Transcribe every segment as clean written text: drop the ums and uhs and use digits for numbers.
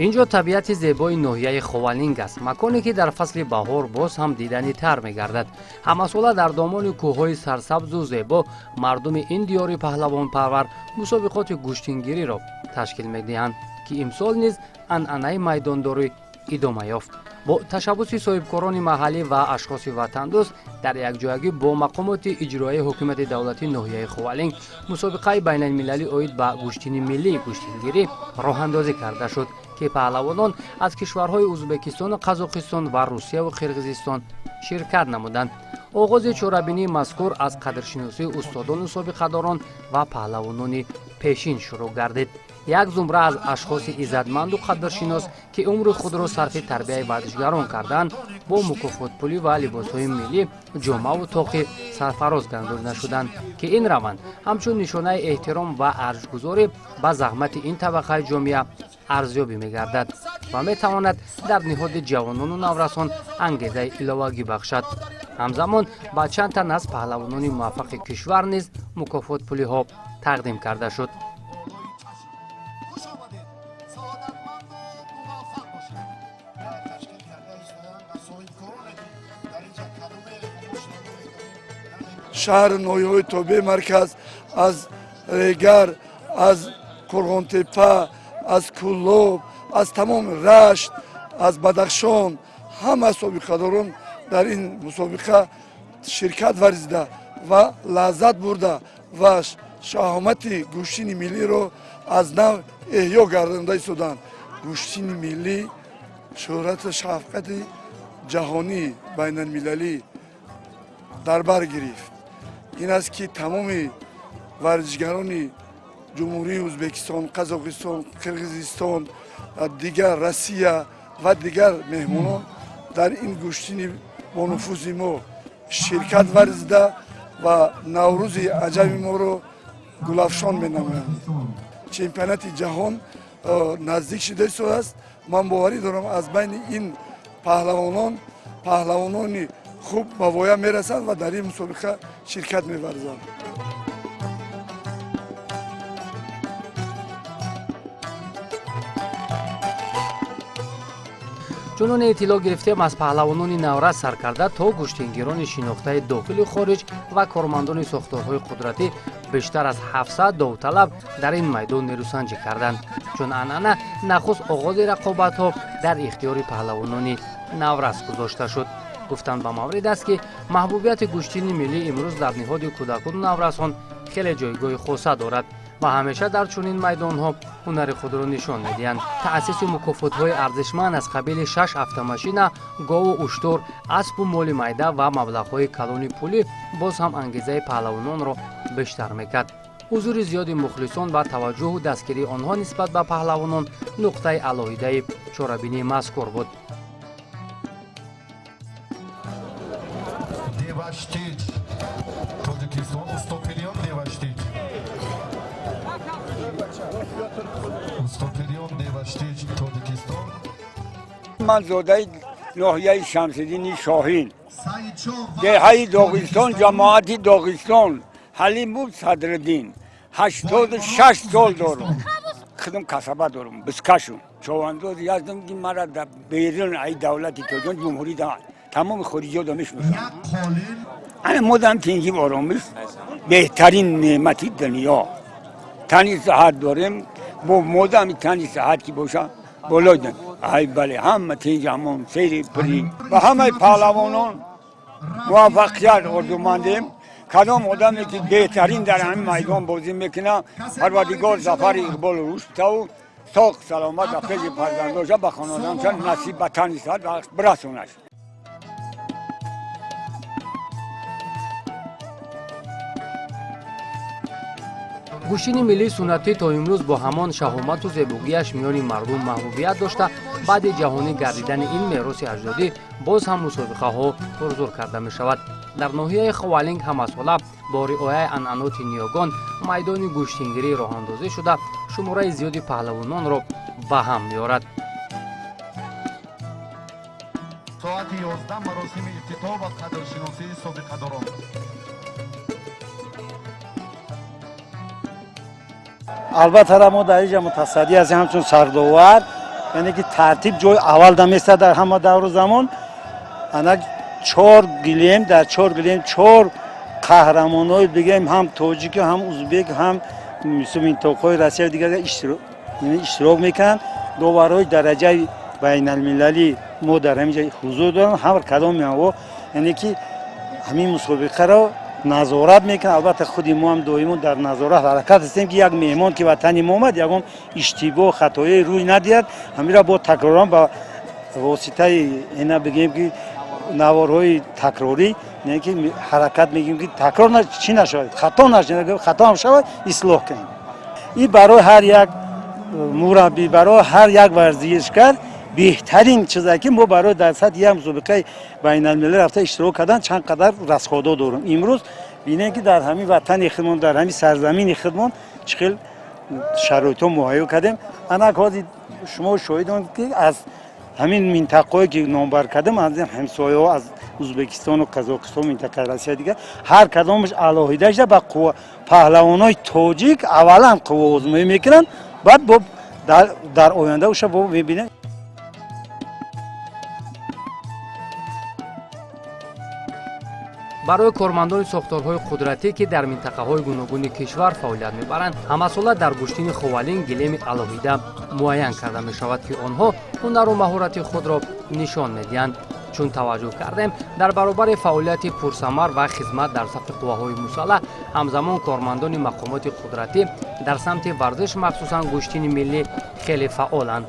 Ин ҷо табиати зебои ноҳияи Ховалинг аст, маконе ки дар фасли баҳор боз ҳам диданитар мегардад. Ҳамасола дар домони кӯҳҳои сарсабзу зебо мардуми ин диёри паҳлавонпарвар мусобиқоти гӯштингириро ташкил медиҳанд, ки имсол низ анъанаи майдондорӣ идома ёфт. Бо ташаббуси соҳибкорони маҳаллӣ ва ашхоси ватандӯст дар якҷоягӣ бо мақомоти иҷроияи ҳукумати давлатии ноҳияи Ховалинг мусобиқаи байналмилалӣ оид ба гӯштини миллии гӯштингирӣ роҳандозӣ карда шуд, ки паҳлавонон аз кишварҳои Ӯзбекистону Қазоқистон ва Русияву Қирғизистон ширкат намуданд. Оғози чорабинии мазкур аз қадршиносии устодону собиқадорон ва паҳлавонони пешин шурӯъ гардид. Як зумра аз ашхоси иззатманду қадршинос, ки умри худро сарфи тарбияи варзишгарон карданд, бо мукофотпулӣ ва либосҳои миллӣ, ҷомаву тоқӣ сарфароз гардонида шуданд, ки ин раванд ҳамчун нишонаи эҳтиром ва арҷгузорӣ ба заҳмати ин табақаи ҷомеа арзёбӣ мегардад ва метавонад дар ниҳоди ҷавонону наврасон ангезаи иловагӣ бахшад. Ҳамзамон ба чанд тан аз паҳлавонони муваффақи кишвар низ мукофотпулиҳо тақдим карда шуд. Хуш омадед, саодатманду муваффақ бошед. Ташкил карда истодан ва соҳибкороне, ки дар инҷа кадоме шаҳру ноҳияҳои тобеи марказ, аз Регар, аз Қурғонтеппа, аз Кӯлоб, аз тамоми Рашт, аз Бадахшон ҳама собиқадорон дар ин мусобиқа ширкат варзида ва лаззат бурда ва шаҳомати гӯштини миллиро аз нав эҳё гардонда истоданд. Гӯштини миллӣ шӯҳрату шафқати ҷаҳонӣ, байналмилалӣ дар бар гирифт. Ин аст, ки тамоми варзишгарони Ҷумҳурии Ӯзбекистон, Қазоқистон, Қирғизистон, дигар Россия ва дигар меҳмонон дар ин гӯштини бонуфузи мо ширкат варзида ва Наврӯзи аҷаби моро гулафшон менамоянд. Чемпионати ҷаҳон наздик шуда истодааст. Ман боварӣ дорам, аз байни ин паҳлавонон паҳлавонони хуб ба воя мерасанд ва дар ин мусобиқа ширкат меварзанд. Чуноне иттилоъ гирифтем, аз паҳлавонони наврас сар карда то гӯштингирони шинохтаи дохили хориҷ ва кормандони сохторҳои қудратӣ бештар аз 700 довталаб дар ин майдон нерӯсанҷӣ карданд. Чун анъана, нахуст оғози рақобатҳо дар ихтиёри паҳлавонони наврас гузошта шуд. Гуфтан ба маврид аст, ки маҳбубияти гӯштини миллӣ имрӯз дар ниҳоди кӯдакону наврасон хеле ҷойгоҳи хоса дорад ва ҳамеша дар чунин майдонҳо ҳунари худро нишон медиҳанд. Таъсиси мукофотҳои арзишманд аз қабили шаш автомашина, гову уштур, аспу моли майда ва маблағҳои калони пулӣ боз ҳам ангезаи паҳлавононро бештар мекард. Ҳузури зиёди мухлисон ва таваҷҷӯҳу дастгирии онҳо нисбат ба паҳлавонон нуқтаи алоҳидаи чорабинии мазкур буд. Деваштич, Тоҷикистон, Устопириён Деваштич, Устопириён Деваштич, Тоҷикистон. Ман зодаи ноҳияи Шамсиддини Шоҳин, деҳаи Доғистон, ҷамоати Доғистон, Ҳалимов Садриддин, 86 сол дорум. Худам касаба дорум, бизкашум, човандоз яздам, ки мара дар берун ай давлати Тоҷикон, ҷумҳурӣ, тамоми хориҷиёда мешиносам. Ана модам тинҷи, оромиш беҳтарин неъмати дунё. Тани сиҳат дорем, бо модами тани сиҳат ки боша, болои ай бале, ҳама тинҷ, ҳамон сери пирӣ. Ба ҳамаи паҳлавонон муваффақият орзумандем. Кадом одаме ки беҳтарин дар ҳамин майдон бозӣ мекунад, Парвардигор зафари иқболу рушд таву соқ саломат ба пеши фарзандоша, ба хонадонша насиб, ба тани сиҳат бирасонаш. Гӯштини миллии суннатӣ то имрӯз бо ҳамон шаҳомату зебогиаш миёни мардум маҳбубият дошта, баъди ҷаҳонӣ гардидани ин мероси аҷдодӣ боз ҳам мусобиқаҳо пурзур карда мешавад. Дар ноҳияи Ховалинг ҳамасола бо риояи анъаноти ниёгон майдони гӯштингирӣ роҳандозӣ шуда, шумораи зиёди паҳлавононро ба ҳам меорад. Соати 11 маросими ифтитоҳ ва қадршиносии собиқадорон. Албатта, мо дар инҷа мутасаддӣ ҳастем ҳамчун сардовар. Яъне ки тартиб ҷои аввал даместа дар ҳама давру замон. Ана чор гилем, дар чор гилем чор қаҳрамонҳои бигем, ҳам тоҷики, ҳам узбек, ҳам минтоқаҳои Россия дигар иштирок мекунанд. Доварҳои дараҷаи байналмилалӣ мо дар ҳамин ҷо ҳузур доранд. Ҳар кадоми онҳо, яъне ки ҳамин мусобиқаро назорат мекунанд. Албатта, худи мо ҳам доимо дар назорат ҳаракат ҳастем, ки як меҳмон ки ватани мо омад, ягон иштибоҳ, хатоие рӯй надиҳад. Ҳаминро бо такроран ба воситаи ина бигем ки наворҳои такрорӣ ки ҳаракат мекунем, ки такрор чӣ нашавад, хато нашавад, хато ҳам шавад, ислоҳ кунем. Ин барои ҳар як мураббӣ, барои ҳар як варзишгар беҳтарин чизе, ки мо барои дар сатҳи як мусобиқаи байналмилалӣ рафта иштирок кардан чанд қадар расход ҳо дорем. Имрӯз бинем, ки дар ҳамин ватани худмон, дар ҳамин сарзамини худмон чӣ хел шароитҳо муҳайё кардем. Анак ҳозир шумо шоҳидон, ки аз ҳамин минтақаҳое ки номбар кардам, аз ҳамсояҳо, аз Узбекистону Қазоқистон, минтақаи Россия дигар, ҳар кадомаш алоҳида шуда ба паҳлавонои тоҷик аввалан қувваозмоӣ мекунанд, баъд бо дар оянда уша бо мебинем. Барои кормандони сохторҳои қудратӣ, ки дар минтақаҳои гуногуни кишвар фаъолият мебаранд, ҳамасола дар гӯштини Ховалинг гилеми алоҳида муайян карда мешавад, ки онҳо ҳунару маҳорати худро нишон медиҳанд. Чун таваҷҷӯҳ кардем, дар баробари фаъолияти пурсамар ва хизмат дар сафи қувваҳои мусаллаҳ, ҳамзамон кормандони мақомоти қудратӣ дар самти варзиш, махсусан гӯштини миллӣ, хеле фаъоланд.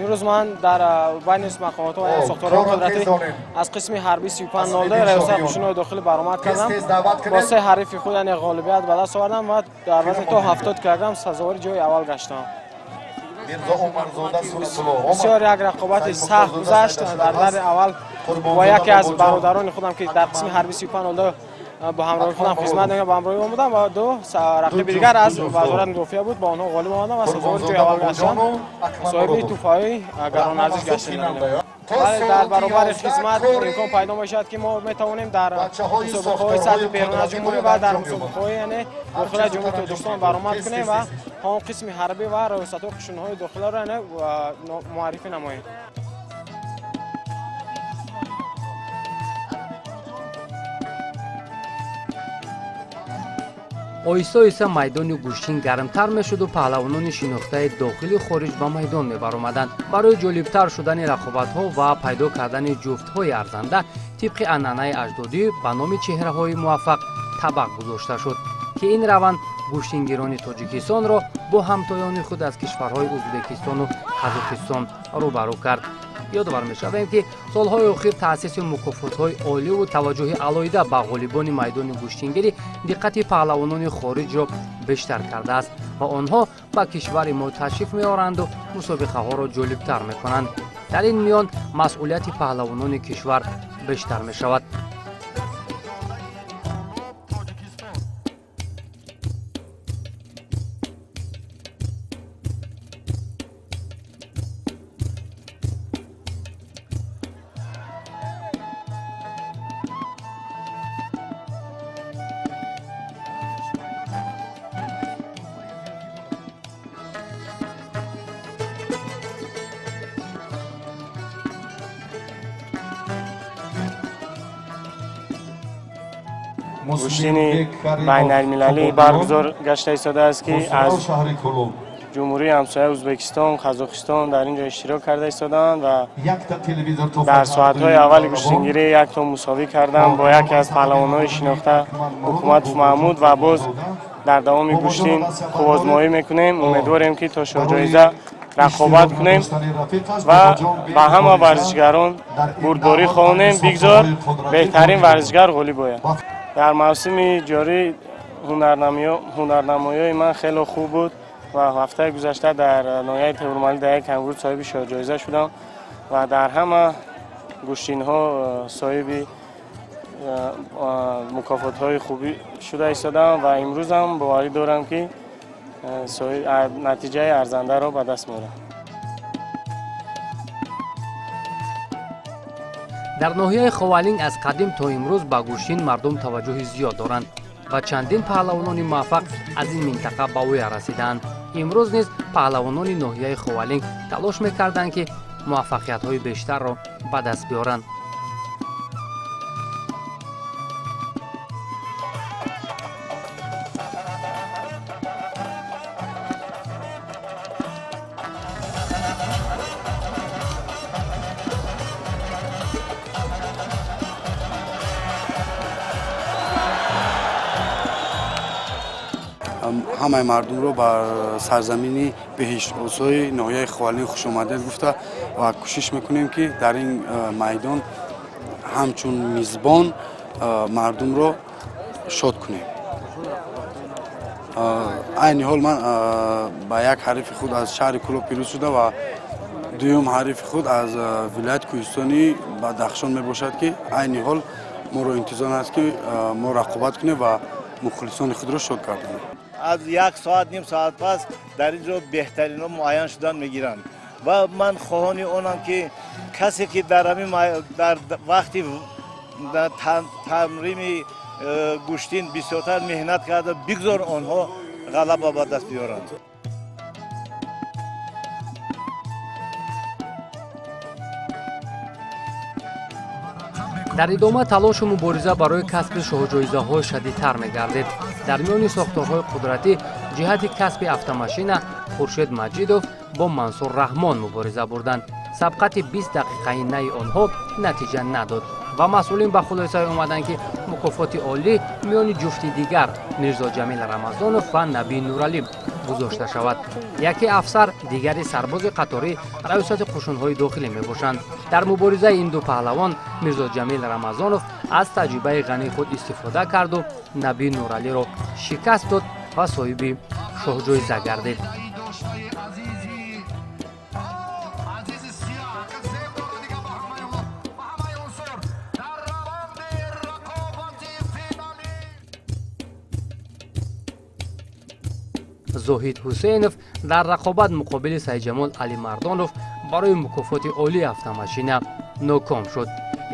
Имрӯз ман дар байни мақомотҳо ва сохторҳои қудратӣ аз қисми ҳарбии 3502 раёсати қушунҳои дохилӣ баромад кардам. Бо се ҳарифи худ, яъне ғолибият ба даст овардам ва дар вазни то 70 килограмм сазовори ҷои аввал гаштам. Бисёр як рақобати сахт гузашт. Дар даври аввал бо яке аз бародарони худам, ки дар қисми ҳарбии 3502 бо ҳамроҳи худам хизмат мекардам, ба ҳамроҳи омадам ва ду рақиби дигар аз вазорат мудофиа буд, бо онҳо ғолиб омадам ва сазовори ҷои аввал гаштам, соҳиби тӯҳфаҳои гаронарзиш гаштем. Бале, дар баробари хизмат имкон пайдо мешавад, ки мо метавонем дар мусобиқаҳои сатҳи берун аз ҷумҳурӣ ва дар мусобиқаҳои, яъне дохили Ҷумҳурии Тоҷикистон баромад кунем ва ҳамон қисми ҳарбӣ ва раёсатҳои қушунҳои дохиларо, яъне муаррифӣ намоем. Оҳиста оҳиста майдони гӯштин гармтар мешуду паҳлавонони шинохтаи дохили хориҷ ба майдон мебаромаданд. Барои ҷолибтар шудани рақобатҳо ва пайдо кардани ҷуфтҳои арзанда, тибқи анъанаи аҷдодӣ ба номи чеҳраҳои муваффақ табақ гузошта шуд, ки ин раванд гӯштингирони Тоҷикистонро бо ҳамтоёни худ аз кишварҳои Ӯзбекистону Қазоқистон рӯбарӯ кард. Ёдовар мешавем, ки солҳои охир таъсиси мукофотҳои оливу таваҷҷӯҳи алоҳида ба ғолибони майдони гӯштингирӣ диққати паҳлавонони хориҷро бештар кардааст ва онҳо ба кишвари мо ташриф меоранду мусобиқаҳоро ҷолибтар мекунанд. Дар ин миён масъулияти паҳлавонони кишвар бештар мешавад. Гӯштини байналмилалӣ баргузор гашта истодааст, ки аз Ҷумҳурии ҳамсоя Ӯзбекистон, Қазоқистон дар ин ҷо иштирок карда истодаанд ва дар соатҳои аввали гӯштингирӣ як то мусовӣ кардам бо яке аз паҳлавонҳои шинохта Ҳукуматов Маҳмуд ва боз дар давоми гӯштин қуввозмоӣ мекунем. Умедворем, ки то шоҳҷоиза рақобат кунем ва ба ҳама варзишгарон бурдборӣ хоҳонем. Бигзор беҳтарин варзишгар ғолиб ояд. Дар мавсими ҷорӣ ҳунарнамоиҳои ман хеле хуб буд ва ҳафтаи гузашта дар ноҳияи Темурмалик дар як ҳамгурӯҳ соҳиби шоҳҷоиза шудам ва дар ҳама гӯштинҳо соҳиби мукофотҳои хубӣ шуда истодам ва имрӯзам боварӣ дорам, ки натиҷаи арзандаро ба даст меорам. Дар ноҳияи Ховалинг аз қадим то имрӯз ба гӯштин мардум таваҷҷӯҳи зиёд доранд ва чандин паҳлавонони муваффақ аз ин минтақа ба воя расидаанд. Имрӯз низ паҳлавонони ноҳияи Ховалинг талош мекарданд, ки муваффақиятҳои бештарро ба даст биёранд. Ҳамаи мардумро бар сарзамини беҳиштосои ноҳияи Ховалинг хушомадед гуфта ва кӯшиш мекунем, ки дар ин майдон ҳамчун мизбон мардумро шод кунем. Айни ҳол ман ба як ҳарифи худ аз шаҳри Кӯлоб пирӯз шуда ва дуюм ҳарифи худ аз вилояти Кӯҳистони Бадахшон мебошад, ки айни ҳол моро интизор аст, ки мо рақобат кунем ва мухлисони худро шод гардонем. Аз як соат, ним соат пас дар ин ҷо беҳтаринҳо муайян шудан мегиранд ва ман хоҳони онам, ки касе ки дар ҳамин дар вақти тамрини гӯштин бисёртар меҳнат карда, бигзор онҳо ғалаба ба даст биёранд. Дар идома талошу мубориза барои касби шоҳҷоизаҳо шадидтар мегардид. Дар миёни сохторҳои қудратӣ ҷиҳати касби автомашина Хуршед Маҷидов бо Мансур Раҳмон мубориза бурданд. Сабқати 20 дақиқаи наи онҳо натиҷа надод ва масъулин ба хулосае омаданд, ки мукофоти олӣ миёни ҷуфти дигар Мирзоҷамил Рамазонов ва Набӣ Нуралӣ гузошта шавад. Яке афсар, дигари сарбози қаторӣ раёсати қушунҳои дохилӣ мебошанд. Дар муборизаи ин ду паҳлавон Мирзоҷамил Рамазонов аз таҷрибаи ғании худ истифода карду Набӣ Нуралиро шикаст дод ва соҳиби шоҳҷоиза гардид. Зоҳид Ҳусейнов дар рақобат муқобили Сайидҷамол Алимардонов барои мукофоти олии автомашина ноком шуд.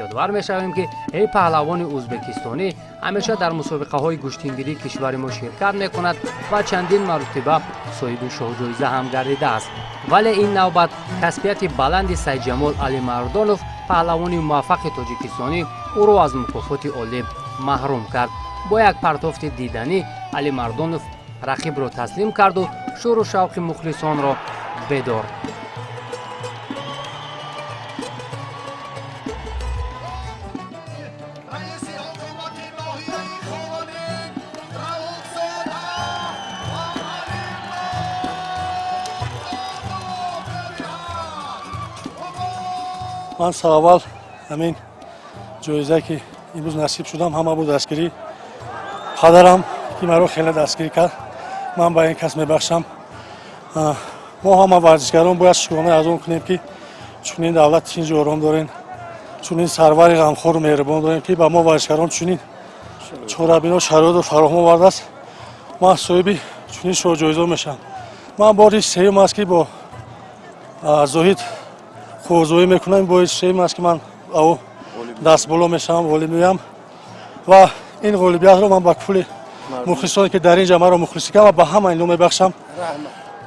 Ёдовар мешавем, ки ин паҳлавони ӯзбекистонӣ ҳамеша дар мусобиқаҳои гӯштингирии кишвари мо ширкат мекунад ва чандин маротиба соҳиби шоҳҷоиза ҳам гардидааст. Вале ин навбат касбияти баланди Сайидҷамол Алимардонов, паҳлавони муваффақи тоҷикистонӣ, ӯро аз мукофоти олӣ маҳрум кард. Бо як партофти диданӣ Алимардонов рақибро таслим карду шӯру шавқи мухлисонро бедор. Ман сараввал ҳамин ҷоиза, ки имрӯз насиб шудам, ҳама бо дастгирӣ падарам, ки маро хеле дастгирӣ кард, ман ба ин кас мебахшам. Мо ҳама варзишгарон бояд шукрона аз он кунем, ки чунин давлати тинҷу ором дорем, чунин сарвари ғамхору меҳрубон дорем, ки ба мо варзишгарон чунин чорабино шароитро фароҳам овардааст. Ман соҳиби чунин шоҳҷоизо мешавам. Ман бори сеюм аст, ки бо Зоҳид қуввазоӣ мекунам. Бори сеюм аст, ки ман ав дастболо мешавам, ғолиб меоям ва ин ғолибиятро ман ба кулли мухлисоне, ки дар ин ҷа маро мухлисӣ карданд, ба ҳама инҳо мебахшам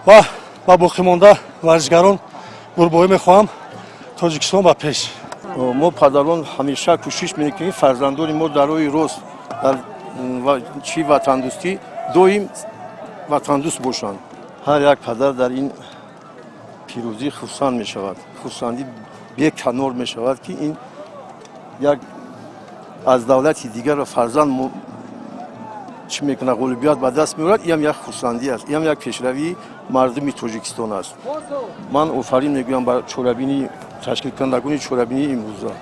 ва ба боқимонда варзишгарон бурбоӣ мехоҳам. Тоҷикистон ба пеш! Мо падарон ҳамеша кӯшиш мекунем, фарзандони мо дар роҳи рост, дар чӣ ватандӯстӣ, доим ватандӯст бошанд. Ҳар як падар дар ин пирӯзӣ хурсанд мешавад, хурсандӣ беканор мешавад, ки ин як аз давлати дигарро фарзанд чӣ мекунад, ғолибият ба даст меорад. Иам як хурсандӣ аст, иам як пешравии мардуми Тоҷикистон аст. Ман офарин мегӯям ба чорабинӣ ташкилкунандагони чорабинии имрӯза.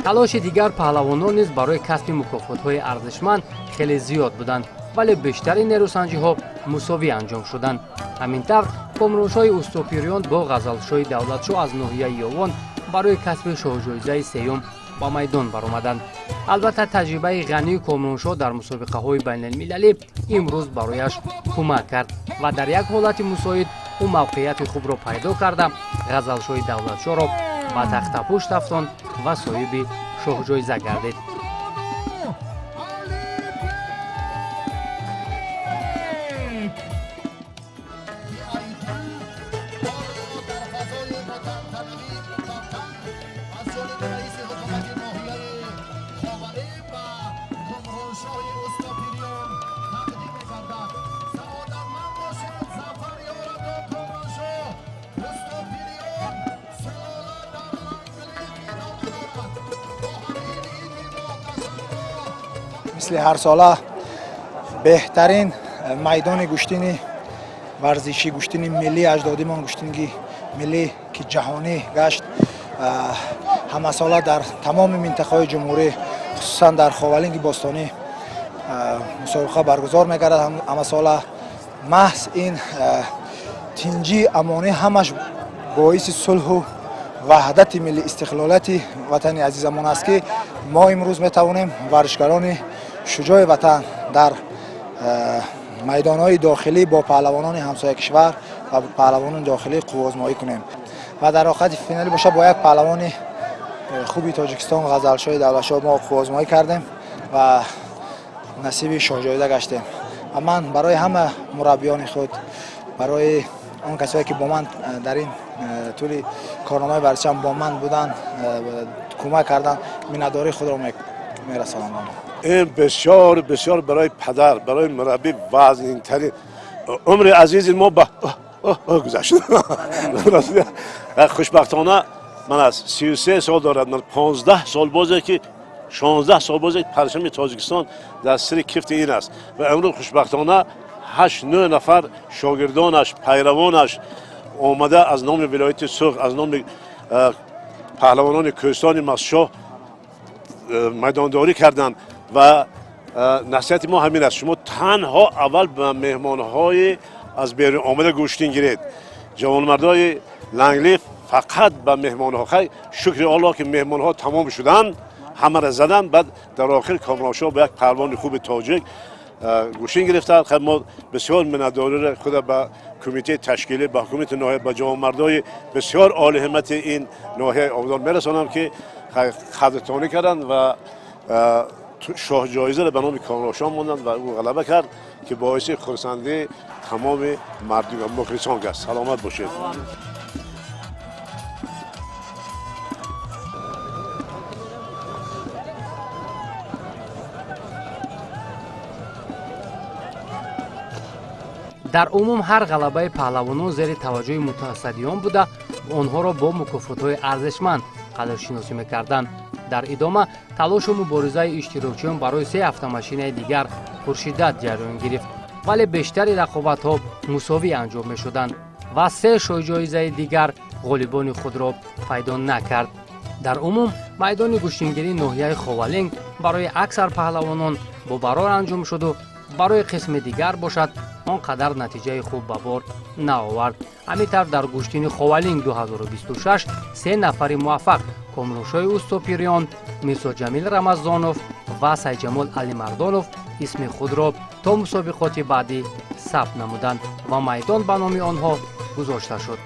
Талоши дигар паҳлавонон низ барои касби мукофотҳои арзишманд хеле зиёд буданд, вале бештари нерӯсанҷиҳо мусовӣ анҷом шуданд. Ҳамин тавр, Комроншоҳи Устопириён бо Ғазалшоҳи Давлатшоҳ аз ноҳияи Ёвон барои касби шоҳҷоизаи сеюм ба майдон баромаданд. Албатта, таҷрибаи ғании Комроншоҳ дар мусобиқаҳои байналмилалӣ имрӯз барояш кӯмак кард ва дар як ҳолати мусоид ӯ мавқеияти хубро пайдо карда, Ғазалшоҳи Давлатшоҳро ба тахтапушт афтонд ва соҳиби шоҳҷоиза гардид. Мисли ҳарсола беҳтарин майдони гӯштини варзишӣ, гӯштини миллии аҷдодимон, гӯштинги миллӣ, ки ҷаҳонӣ гашт, ҳамасола дар тамоми минтақаҳои ҷумҳурӣ, хусусан дар Ховалинги бостонӣ мусобиқа баргузор мегардад. Ҳамасола маҳз ин тинҷии амонӣ ҳамаш боиси сулҳу ваҳдати милли, истиқлолияти ватани азизамон аст, ки мо имрӯз метавонем варзишгарони шуҷои ватан дар майдонҳои дохилӣ бо паҳлавонони ҳамсоя кишвар ва паҳлавонони дохилӣ қувваозмоӣ кунем ва дар рақобати финалӣ боша бо як паҳлавони хуби Тоҷикистон, Ғазалшоҳи Давлатшоҳ, мо қувваозмоӣ кардем ва насиби шоҳҷоиза гаштем. Ва ман барои ҳама мураббиёни худ, барои он касое ки бо ман дар ин тӯли корномаи варзишам бо ман буданд, кӯмак карданд, миннатдории худро мерасонам. Ин бисёр бисёр барои падар, барои мураббӣ вазнинтарин умри азизи мо ба гузашт. Хушбахтона, ман аз 33 сол дорад, ман 15 сол бозе ки, 16 сол бозе парчами Тоҷикистон дар сири кифти ин аст ва имрӯз хушбахтона ҳашт нӯ нафар шогирдонаш, пайравонаш омада аз номи вилояти Суғд, аз номи паҳлавонони кӯҳистони Мастчоҳ майдондорӣ карданд. Ва насиҳати мо ҳамин аст: шумо танҳо аввал ба меҳмонҳои аз берун омада гӯштин гиред. Ҷавонмардои Ланглиф фақат ба меҳмонҳо. Хай, шукри Аллоҳ, ки меҳмонҳо тамом шуданд, ҳамаро заданд. Баъд дар охир Комроншоҳ ба як паҳлавони хуби тоҷик гӯштин гирифтанд. Хай, мо бисёр миннатдориро худа ба кумитаи ташкилӣ, ба ҳукумати ноҳия, ба ҷавонмардои бисёр олиҳиммати ин ноҳияи Обдон мерасонам, ки қадрдонӣ карданд ва шоҳҷоизаро ба номи Комроншоҳ монданд ва ӯ ғалаба кард, ки боиси хурсандии тамоми мардум, мухлисон гашт. Саломат бошед. Дар умум, ҳар ғалабаи паҳлавонон зери таваҷҷӯҳи мутасаддиён буда, онҳоро бо мукофотҳои арзишманд қадршиносӣ мекарданд. Дар идома талошу муборизаи иштирокчиён барои се автомашинаи дигар пуршиддат ҷараён гирифт, вале бештари рақобатҳо мусовӣ анҷом мешуданд ва се шоҳҷоизаи дигар ғолибони худро пайдо накард. Дар умум, майдони гӯштингирии ноҳияи Ховалинг барои аксар паҳлавонон бо барор анҷом шуду барои қисми дигар бошад, он қадар натиҷаи хуб ба бор наовард. Ҳамин тавр, дар гӯштини Ховалинг 2026 се нафари муваффақ, Комроншоҳи Устопириён, Мирзоҷамил Рамазонов ва Сайҷамол Алимардонов, исми худро то мусобиқоти баъдӣ сабт намуданд ва майдон ба номи онҳо гузошта шуд.